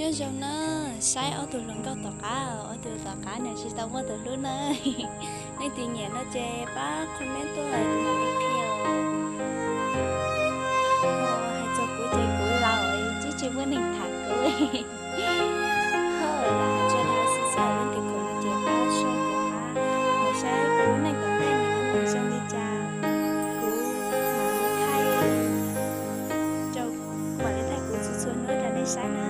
Nyob zoo na, saib ob tug hluas nkauj tom qab, ob tug tom qab nws tsis tau muaj tus hlub na. Nej tus nyiam no ces pab comment tuaj kuv mam li qhia. Hais txog kuv ces kuv laus, tsis tsis muaj neeg tham kuv. Ho lam hais tso dag xwb xwb, leej twg koom no ces pab share kuv qab, mus saib kuv lub neej tom ntej nws yuav zoo li cas, kuv mam li thaij rau, mam li thaij kuv txhua txhua hnub rau nej saib na.